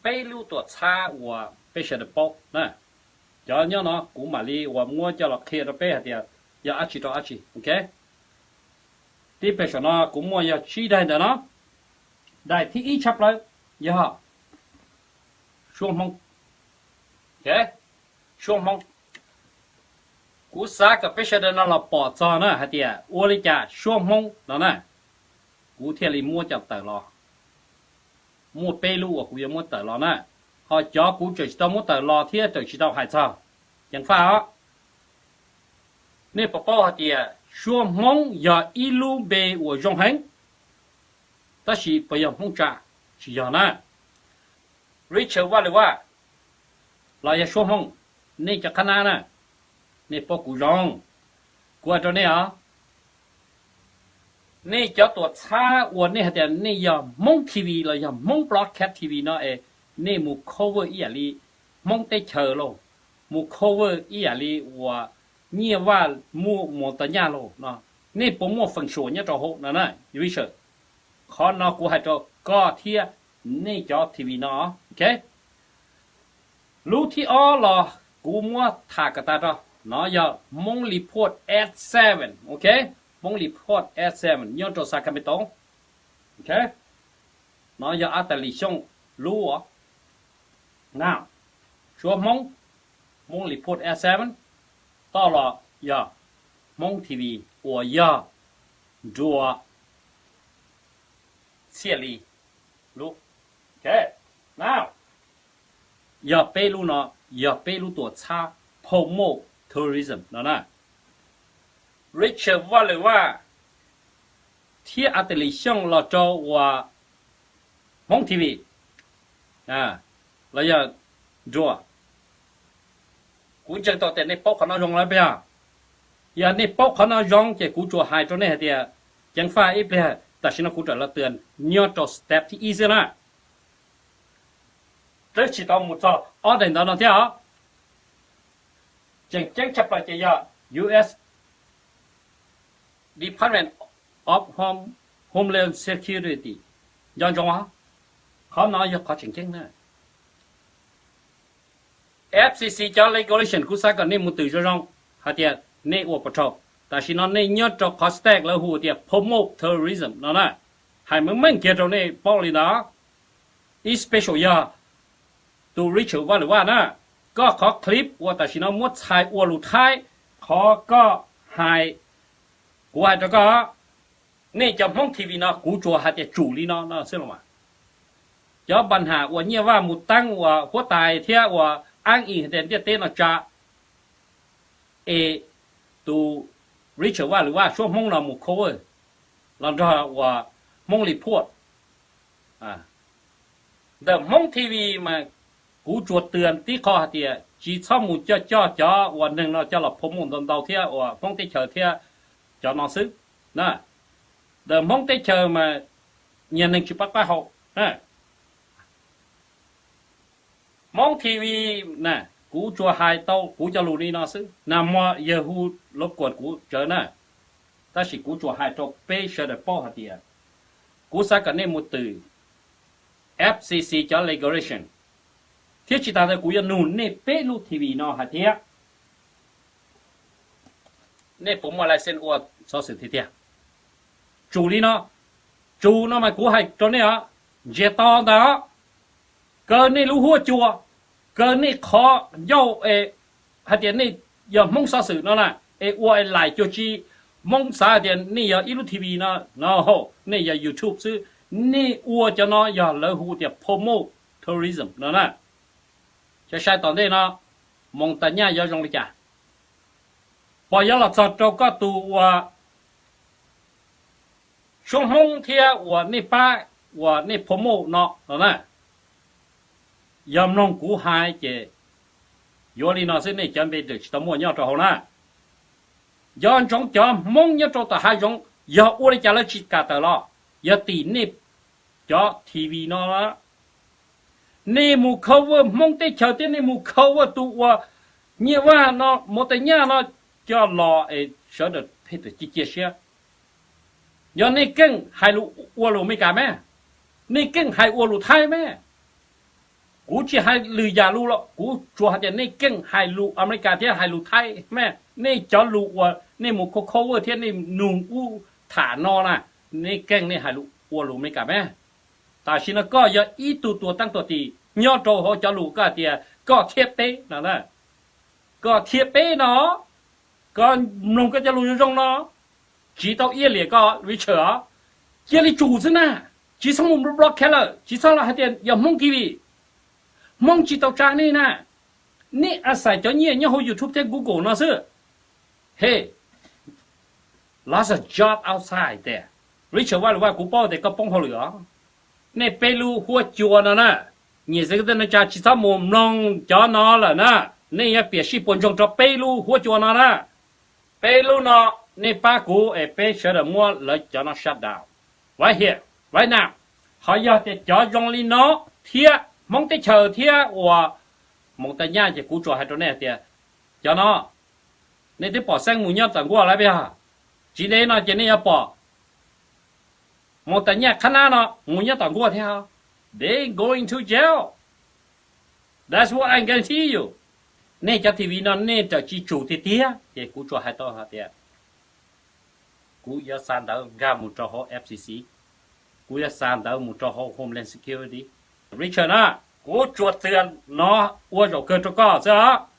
Peb lub tuam txhab uas peb sawv daws paub na. Cov nyob no kuv mam li uas muab coj los qhia rau peb hais tias yog dab tsi rau dab tsi, ok? Tib pliag saum no kuv muaj yog tsib daim ntawm no. Daim thib ib tshaj plaws yog suab Hmoob. Suab Hmoob. Kuv xav kom peb sawv daws no los pom txog na hais tias ua li cas suab Hmoob no na, kuv thiaj li muab coj tawm los. Muaj peb lub uas kuv yuav muab tawm los na, ho cov kuv tseem tsis tau muab tawm los thiab tseem tsis tau hais txog, ceev faj os. Nej puas paub hais tias suab Hmoob yog ib lub npe uas zoo heev, tab sis puas yog Hmoob tsa? Tsis yog na. Richard Vaj Lwm Vaj los yog suab Hmoob, nej cov qhab nab na, nej paub kuv zoo. Kuv hais rau nej os, nej cov tuam txhab uas nej hais tias nej yog Hmoob T V los yog Hmoob Broadcast T V no es, nej mus cover ib yam li Hmoob teb chaws lauj, mus cover ib yam li uas Nyiaj Vaj muaj Mus Tais Nyaj lauj no, nej puas muaj feem xyuam nyob rau hauv no na, Richard? Qhov no kuv hais rau koj thiab nej cov T V no, ok? Lub thib ob los kuv muab tham kom tas rau, no yog Hmoob Report at seven, ok? Hmoob Report at seven nyob rau Sacramento, ok? No yog Ab Tais Lis Xyooj lub os. Now, suab Hmoob, Hmoob Report at seven, toj los yog Hmoob T V uas yog Nruas Txhiaj Lis lub. Ok, now, yog peb lub no, yog peb lub tuam txhab promote terrorism no na. Richard Vaj Lwm Vaj thiab Ab Tais Lis Xyooj los rau uas Hmoob T V los yog Nruas. Kuv ntseeg tau tias nej paub qhov no zoo lawm puas yog? Yog nej paub qhov no zoo ces kuv tsuas hais rau nej hais tias, ceev faj ib pliag tam sim no kuv rawm los twb nyob rau step thib ib xwb na. Twb tsis tau mus txog ob daim ntawd no thiab os. Tseem ceeb tshaj plaws ces yog U S Department of Home, Homeland Security. Nco ntsoov, qhov no yog qhov tseem ceeb na. F C C cov regulation kuv xav kom nej mus twm zoo zoo hais tias nej ua puas raug. Tam sim no nej nyob rau qhov state lawv hu tias promote terrorism no na. Hais meej meej kiag rau nej paub li ntawd. Ib special yog tus Richard Vaj Lwm Vaj na, koj qhov clip uas tam sim no muab txhais ua lus Thaib, qhov koj hais, kuv hais rau koj, nej cov Hmoob T V no kuv tsuas hais tias tsum li no no xwb los mas. Cov npa nham uas Nyiaj Vaj mus teeb uas huab tais thiab uas aab ib hais tias ntiaj teb no tsa, es tus Richard Vaj Lwm Vaj suab Hmoob no mus cover los nrog uas Hmoob Report. Ntawm Hmoob T V mas kuv tsuas twm tib qho hais tias tsis txhob mus coj coj cov uas neeg no coj los promote ntau ntau thiab uas Hmoob teb chaws thiab cov no xwb na. Ntawm Hmoob teb chaws mas nyias neeg tsis paub qab hau na. Hmoob T V na, kuv tsuas hais tau kuv cov lus li no xwb na, mog yawg hu lov kuas kuv tsawv na, tab sis kuv tsuas hais rau peb sawv daws paub hais tias kuv xav kom nej mus twm F C C cov regulation, thiab tsis tas ntawd kuv yuav nug nej peb lub T V no hais thiab. Nej puas muaj license ua xov xwm tiag tiag? Tsum li no, tsum no mas kuv hais rau nej os, ntsiag to ntag os. Kaw nej lub huab cua, kaw nej qhov ncauj es hais tias nej yog Hmoob xov xwm no na, es ua es laim cuag tsi Hmoob xav hais tias nej yog ib lub T V no, no, nej yog YouTube xwb. Nej ua cov no yog lawv hu tias promote terrorism no na. Ces sai tom ntej no, Mus Tais Nyaj yuav zoo li cas? Pom yuav los txog rau koj tus uas suab Hmoob thiab uas nej pab uas nej promote no no na. Yog mloog kuv hais ces yuav li no xwb, nej cov npe tseem tsis tau muaj nyob rau hauv na. Nco ntsoov cov Hmoob nyob rau tom hav zoov, yog ua li cas lawv tsis kam tawm los? Yog tim nej cov T V no, nej mus cover Hmoob teb chaws thiab nej mus cover tus uas Nyiaj Vaj no, Mus Tais Nyaj no, coj los es sawv daws pheej tawm cia cia siab. Yog nej keej hais lus ua lus Amelikas me, nej keej hais ua lus Thaib me, Kuv tsis hais lwm yam lus los kuv tsuas hais tias nej keej hais lus Amelikas thiab hais lus Thaib mas, nej cov lus uas nej mus cover thiab nej nug ub tham no na, nej keej nej hais lus ua lus Amelikas mas. Tam sim no koj yog ib tug tuag teeb tuag tim nyob rau hauv cov lus koj hais tias koj thiab peb no, koj thiab peb no, koj mloog koj cov lus zoo zoo no, tsis tau iab liam koj Richard os. Cia li tsum xwb na, tsis txhob mus block lawm, tsis txhob los hais tias yog Hmoob T V, Hmoob tsis tau tsa nej na. Nej a xais cov nyiaj nyob hauv YouTube thiab Google no xwb. Hey, lots of job outside there. Richard Vaj Lus Vaj, kuv paub tias koj poob hauj lwm os. Nej peb lub huab cua no na, nyiam xeev tej neej tsa tsis txhob mus mloog cov no lawm na. Nej yuav piam sij puas ntsoog rau peb lub huab cua no na. Peb lub no, nej pab kuv es peb sawv daws muab lawv cov no shut down right here, right now. Ho yog tias cov zoo li no thiab Hmoob teb chaws thiab uas Moos Tais Nyaj ces kuv tsuas hais rau nej hais tias cov no, nej twb pom Xeeb mus nyob tom nkuaj lawm puas yog? Tsis ntev no ces nej yuav pom Moos Tais Nyaj qhab nab no mus nyob tom nkuaj thiab. They going to jail. That's what I guarantee you. Nej cov T V no nej raws tsis tsum tiag tiag ces kuv tsuas hais tau hais tias kuv yuav xa ntawv nkag mus rau hauv F C C, kuv yuav xa ntawv mus rau hauv Homeland Security. Richard na, kuv tsuas txias no ua zaum kawg rau koj xwb.